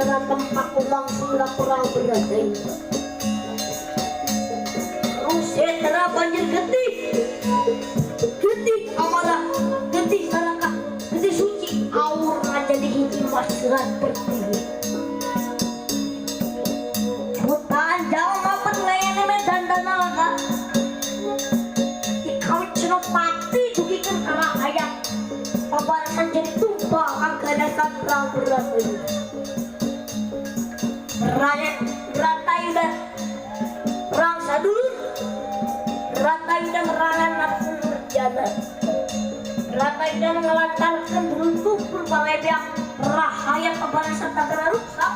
Seteran tempat langsung perang berarti. Seteran banjir getih, getih amarah, getih sarakah, getih suci, aur jadi hiji masyarakat pertiwi. Hutan jauh apa ngayane medan danalaga. Dikawit Senopati dugikeun ka rahayat. Pabarasan jadi tumpah kaganasan perang berarti. Rakyat Ratayuda perang sadulur, Ratayuda merangan nafsu jana, Ratayuda mengelantarkan beruntung berbalebiak rahayat pabarasan tagara rusak.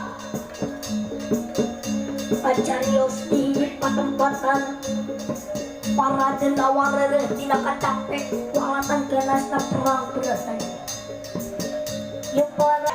Pacarios di patempatan para denawarere tina kacapek walatan ganasna perang berasanya. Ya para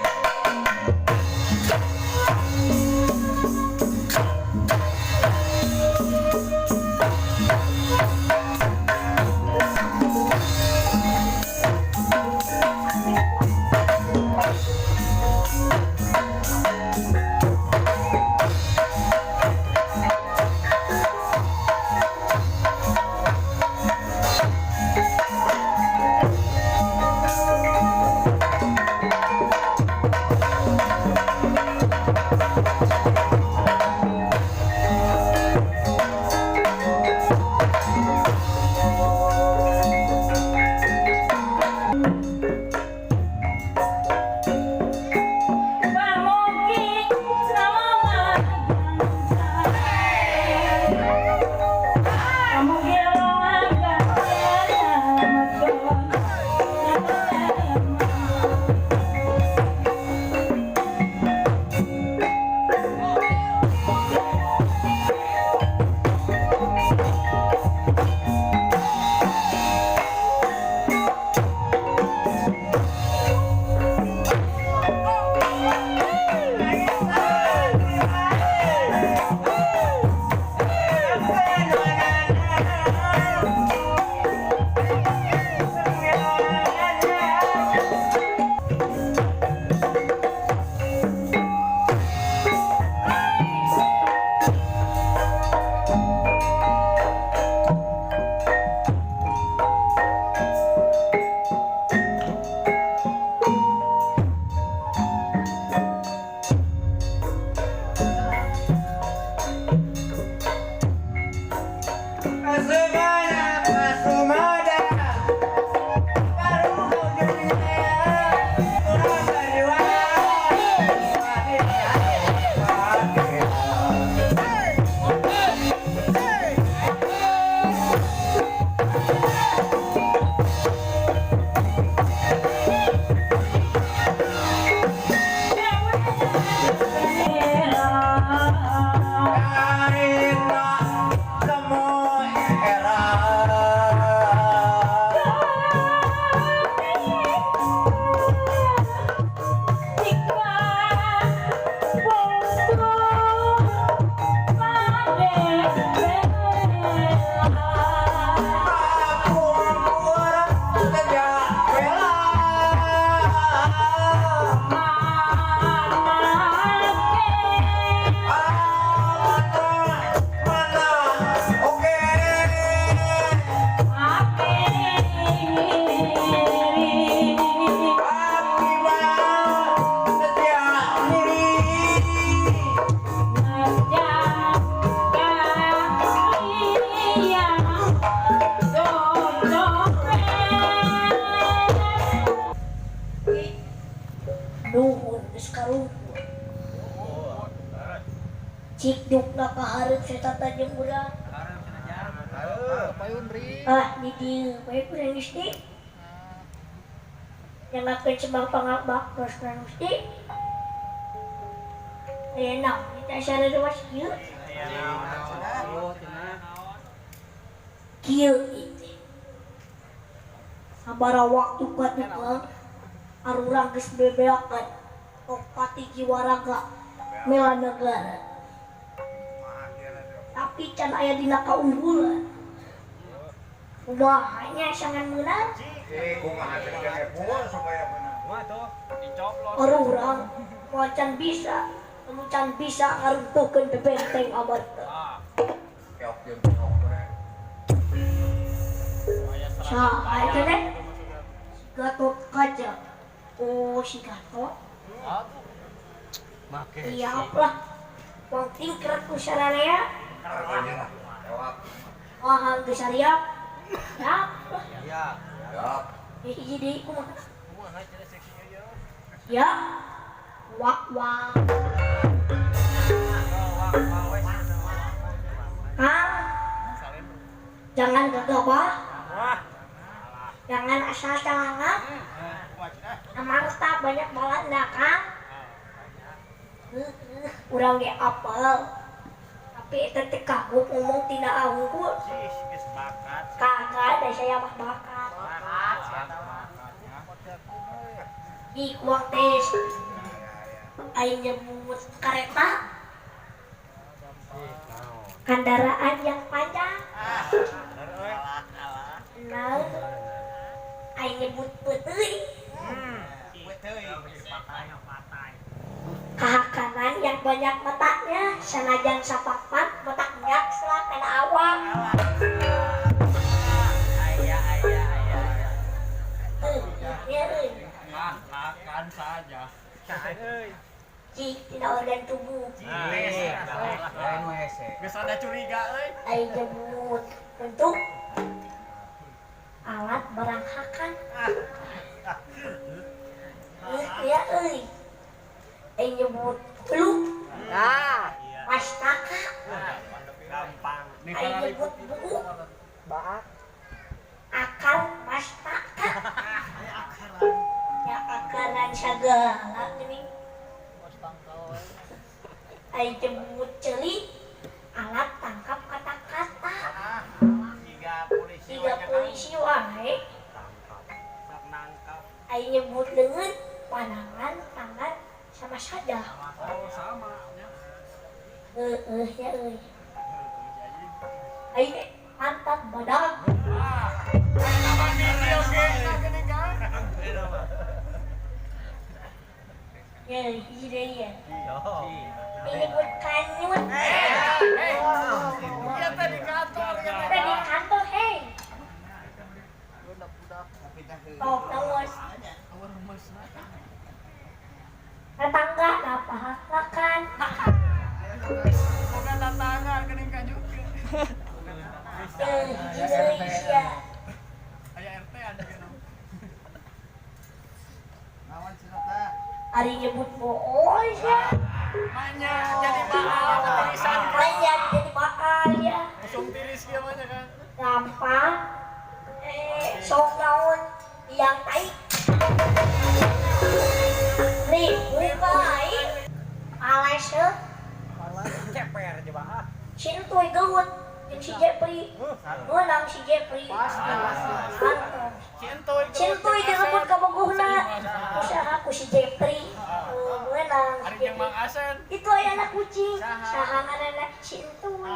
Cikdukna kaharep saya tata jeung urang. Ah, di dieu bae urang Gusti. Nyangakeun sembah pangabak urang Gusti. Enak, kita acara ruas kieu. Kieu itu. Sabara waktu kaduka arurang geus bebeakan Pati Jiwaraga mela negara. Tapi can aya dina kaunggulan. Kumaha nya sangan meunang? Kumaha supaya meunang? Arurang moal can bisa. Namun can bisa ngaruntuhkeun bebenteng Amarta. Keok jeung keok we. Saha eta teh? Gatot Kaca. Oh, si Gatot. Siap lah. Wong tingker ku sararea. Wah, geus siap. Siap lah. Siap. Hiji deui kumaha? Ya. Wak wak. Kang, jangan gegabah. Jangan asal celana. Amarta banyak balanda, Kang. Urang ge apel. Tapi eta teh kagok ngomong tina awungkul. Kagak da saya mah bakat. Ih, uang tes. Aing nyebut kareta. Kendaraan yang panjang. Nah, aing nyebut peuteuy. Kahakanan yang banyak metaknya, sanajan sapapat metak nyaksla kana awak. Makan saja. Cik, tidak organ tubuh. Geus ada curiga euy. Aing nyebut untuk alat barang hakan. Ya euy. Aing nyebut lu. Pastaka. Gampang. Aing nyebut buku. Akar pastaka. Ya akaran sagala geuning. Aing nyebut ceuli alat tangkap kata-kata. Tiga polisi wae. Aing nyebut leungeun, panangan, tangan sama saja. Oh, sama. Heeh ya euy. Aing pantat badak. Ya, hiji deui ya. Ini buat kanyut. Iya teh di kantor. Teh di kantor, hei. Tok nawas. Tetangga napahakan. Boga tetangga geuning kanyutkeun. Hiji deui sia. Aya RT ada geuna. Naon cenah teh? Ari nyebut bohong ya. Manya jadi baal tirisan. Manya jadi baal ya. Usum tiris kieu mah kan. Gampang. Sok naon yang tai. Ribu bae. Alas heuh. Ceper coba ah. Si entuy gelut jeung si Jepri. Meunang si Jepri. Si entuy. Si entuy direbut ka bogohna. Usaha ku si Jepri. Meunang si Ari jeung Mang Asen. Itu aya anak kucing. Saha ngaranna si entuy.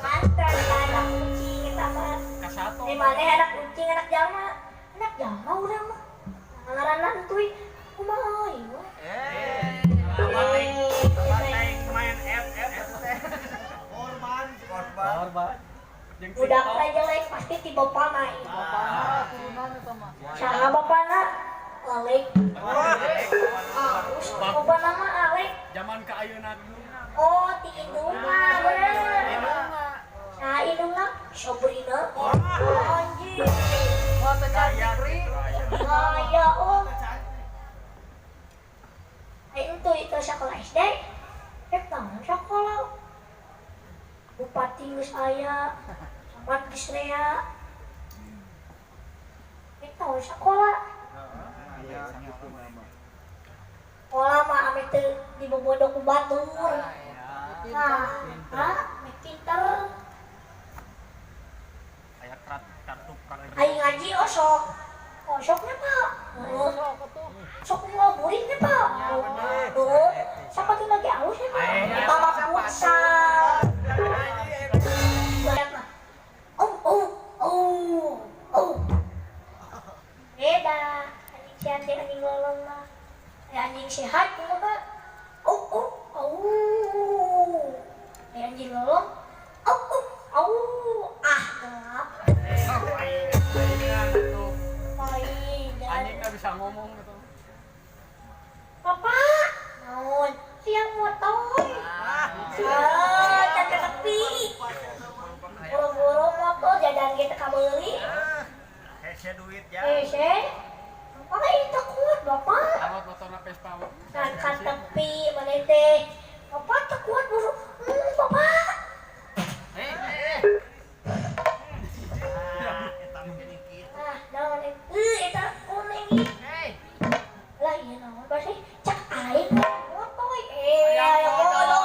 Mantan anak kucing eta mah. Kasato. Di mana anak kucing anak jalma? Anak jalma urang mah. Ngaranna entuy. Kumaha ieu? Main FF. Korban. Budak jelek pasti ti bapana ieu. Saha bapana? Alek. Halus bapana mah Alek. Zaman ka ayeuna dulu. Oh, ti indungna bener. Saha indungna? Sabrina. Anjing. Wah, teh cantik ri. Gaya oh. Aing tuh itu sekolah SD. Rek naon sekolah? Bupati geus aya, camat geus rea. Rek naon sekolah? Sekolah mah ame teu dibobodo ku batur. Nah, ame pinter. Aya kartu prakerja. Aing ngaji osok. Osoknya Pak. Sok ngaburitnya Pak. Heeh. Sapatu lagi alus ya Pak. Tama futsal. Oh oh oh oh. Beda. Anjing sehat anjing lolong mah. Anjing sehat mah Pak. Oh oh oh. lolong. Au au au ah gelap. Anjing nggak bisa ngomong gitu. Papa, naon? Siang motor. Ah, caca tepi. Boro-boro motor jajan kita kabeuli. Hese duit ya. Hese. Bapak ini takut, Bapak. Awak motorna Vespa. Caca tepi mana teh. Bapak takut buru. Bapak. Ah, naon eta kuning ieu. Lah ieu naon pasti cak aing motoy. Aya kodok.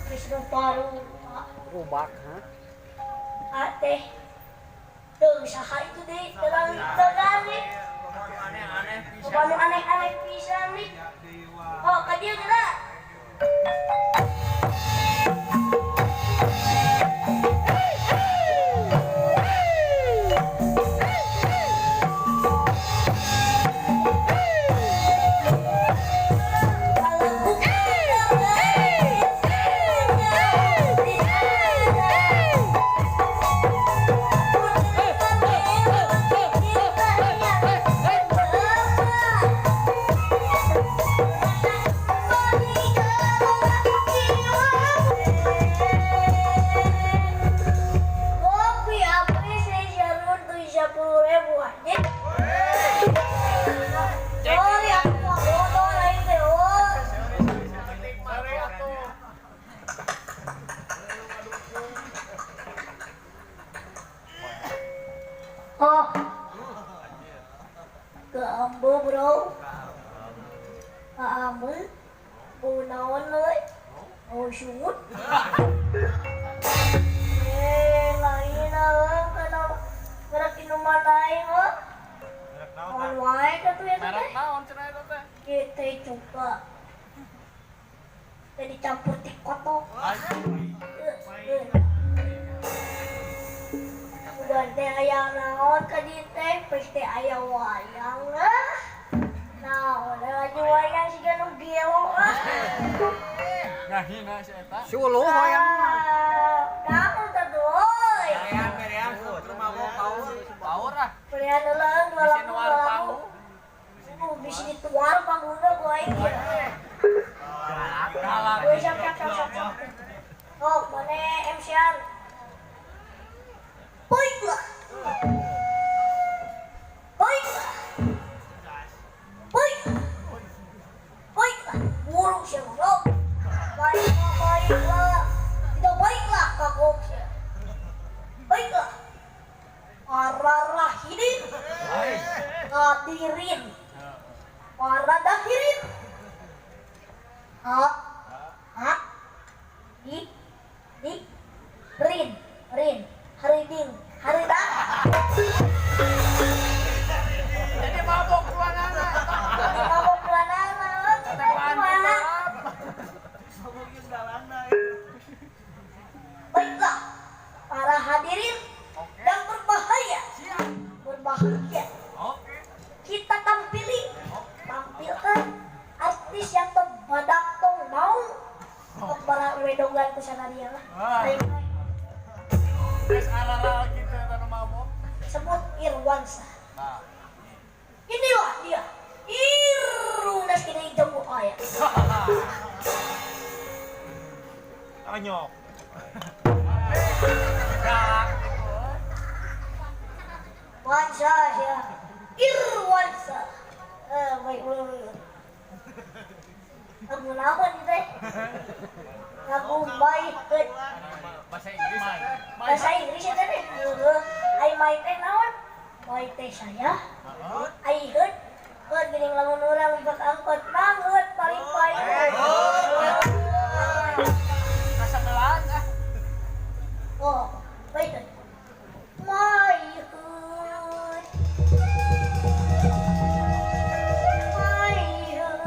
Geus baru. Rubak, ha? Ate. Tuh saha itu deh, terang-terang nih. Aneh-aneh pisan. Aneh-aneh pisan nih. Oh, ka dieu geura. Oh, keambu bro, keambu, bau naon euy, bau sungut. Lain euy, kana gerak minuman aing mah. Naon wae ka tuh eta teh? Merek naon cenah eta teh? Ieu teh cuka. Teh dicampur ti kotok. Udah teh aya naon ka dieu teh, pes teh aya wayang ah. Naon lagi wayang siga nu gelo ah. Ngahina si eta. Suluh wayang mah. Naon teh euy. Berean kudu mabok paur. Paur ah. Berean heula dua Bisi lagu nuar dua lagu. panggung. Bisi dituar panggungna ku aing. Galak. Woi siap siap siap siap. Oh, mana MC-an? Baiklah. Baiklah. Baiklah. Baiklah. Buruk siapa kau? Baiklah, baiklah. Tidak baiklah kagok siapa. Baiklah. Para rahidin. Hadirin. Para dahirin. Ha. Ha. Di. Di. Rin. Rin. Hariding. Harida. Jadi mabok ruanganna. Mabok ruanganna. Baiklah, para hadirin yang berbahaya. Berbahaya. Kita tampilkan artis yang terbadak tong mau. Tok bara wedogan ku sana dia lah. Geus arara kitu eta nu mabok. Sebut Irwansyah. Inilah dia. Irunas kini jamu ayah. Anyok. Wansyah ya. Irwansyah. Baik baik. Lagu naon ieu teh? Lagu baik. Bahasa Inggris. Bahasa Inggris eta teh. Heueuh. Ai mai teh naon? Mai teh saya. Ai heut. Heut geuning lamun urang bak angkot mangheut paling paling. Kasabelan ah. Oh, baik. Mai heut. Mai heut.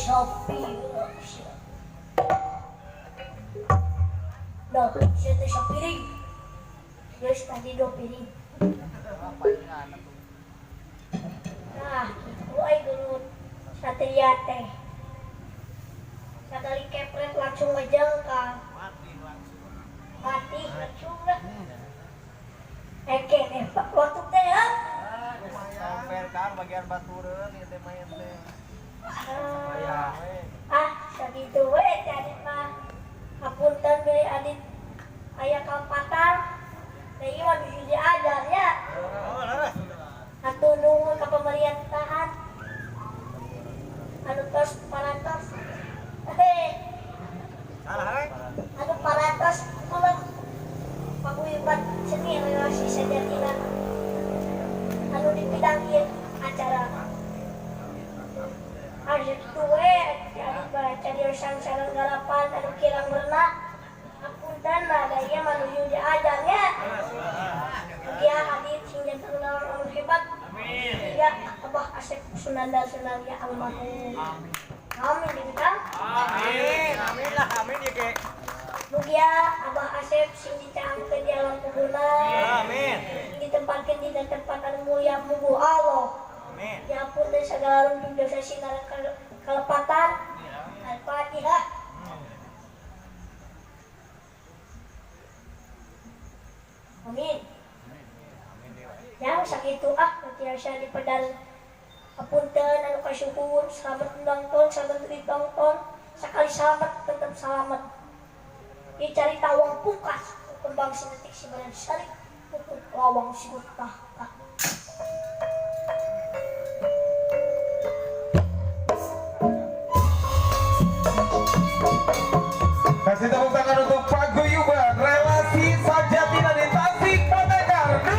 sapi. Nah, sia teh sapiring. Geus tadi 2 piring. Nah, kitu ai gelut satria teh. Sakali kepret langsung ngejengkang. Mati langsung lah. Eke deh Pak waktu teh ya. Sampai kan bagian batureun ieu teh main teh. Ah, sakitu we teh Adit mah. Hapunten deui Adit aya kampatan. Teh ieu mah bisa diajar ya. Oh, leres. Atuh nuhun ka pemerintahan. Anu tos parantos. Heh. Salah we. Anu parantos ulah paguyuban seni relasi sajatina. Anu dipidang ieu acara. Harus kitu we anu baca di sareng garapan anu kirang merenah. Hapunten lah da ieu mah nuju diajarnya. Mugia hadir sing janten lawan anu hebat. Amin. Tiga Abah Asep Sunandar Sunaria almarhum. Amin dibilang. Amin. Amin lah, amin ya ke. Mugia Abah Asep sing dicaangkeun di alam kuburna. Amin. Ditempatkeun di tempat anu mulia mugu Allah. Amin. Diampun segala runtuh dosa sinar kalepatan. Al-Fatihah. Amin. Yang sakitu ah tiasa dipedal apunten anu kasuhun selamat nonton selamat ditonton sekali selamat tetap selamat. Ieu carita wong pungkas kembang sinetik sibaran sari pupuk lawang sigut tahta. Kasih tepuk tangan untuk Paguyuban Relasi Sajatina di Tasik Patekar 2019.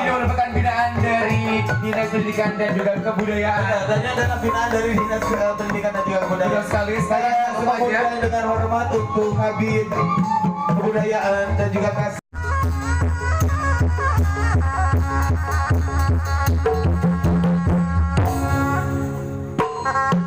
Ini merupakan binaan dari Dinas Pendidikan dan juga Kebudayaan. Dan ini adalah binaan dari Dinas Pendidikan dan juga Kebudayaan. Betul sekali. Saya Langsung aja. mengundang dengan hormat untuk Kabid Kebudayaan dan juga Kas. Amin.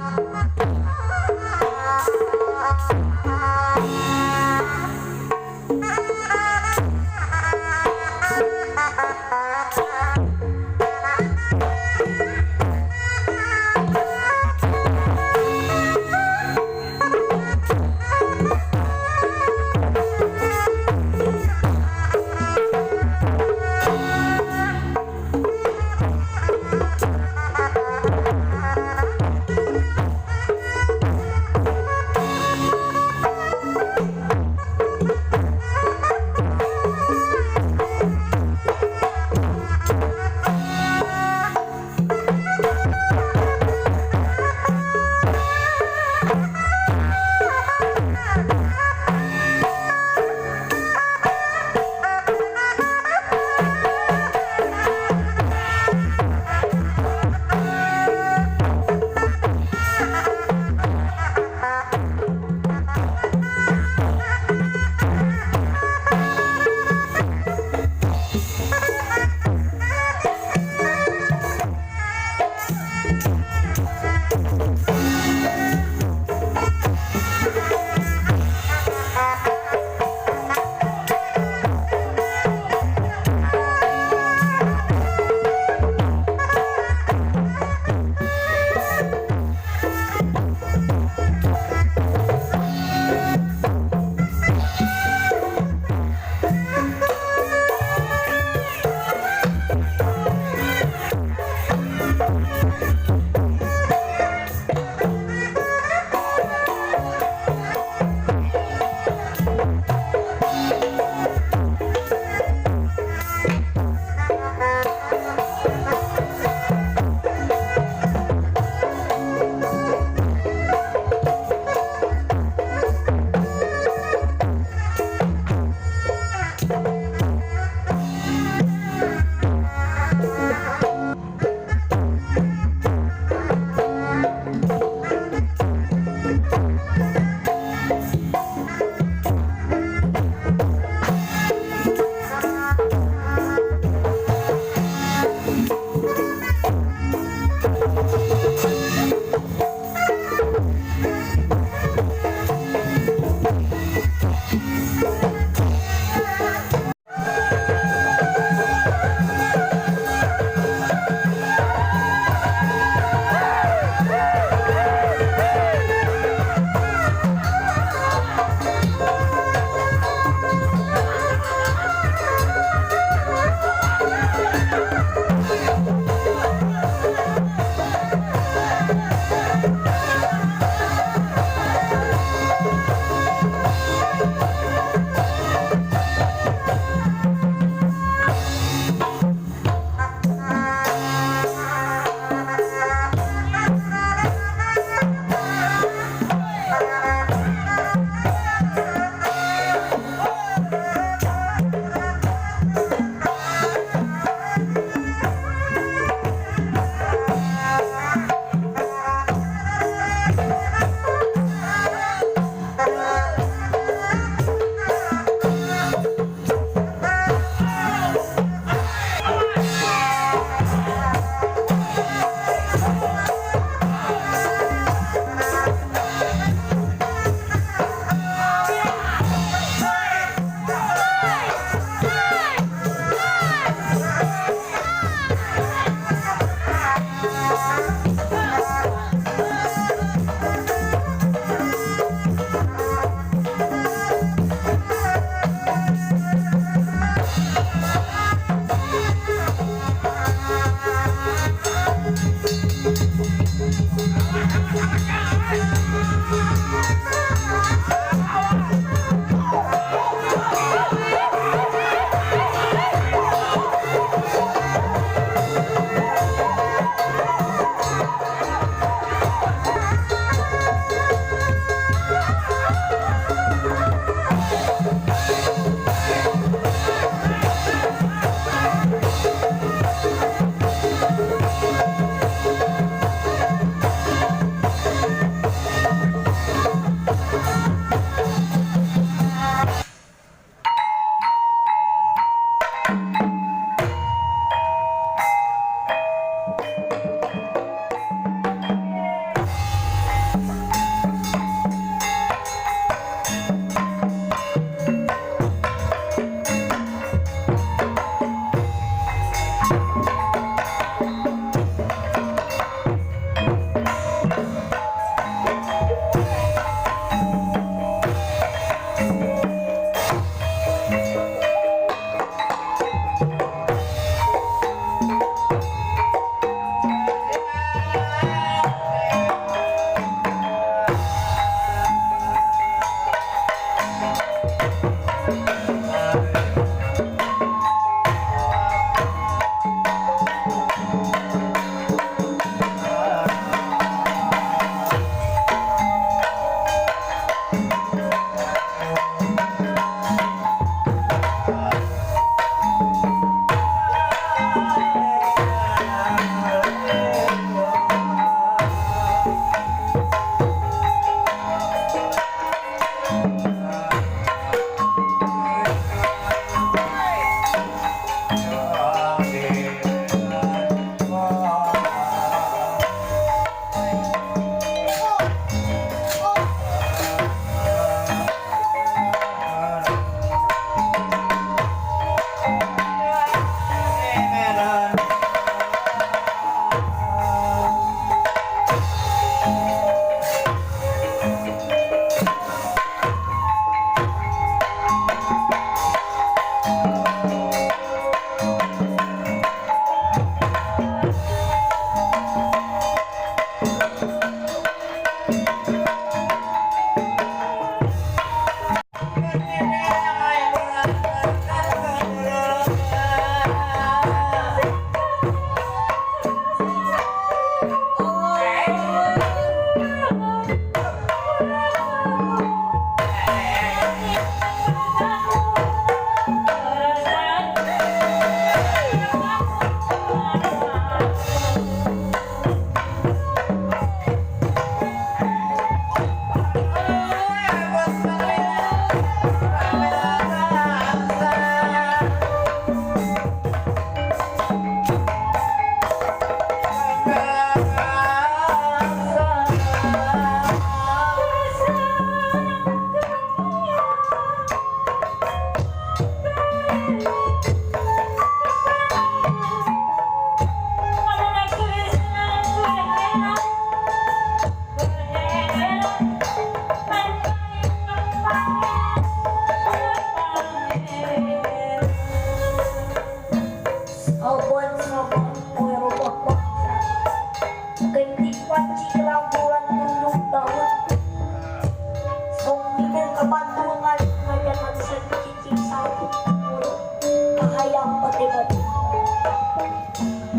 Hayang pati-pati.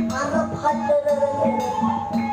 Arep hate.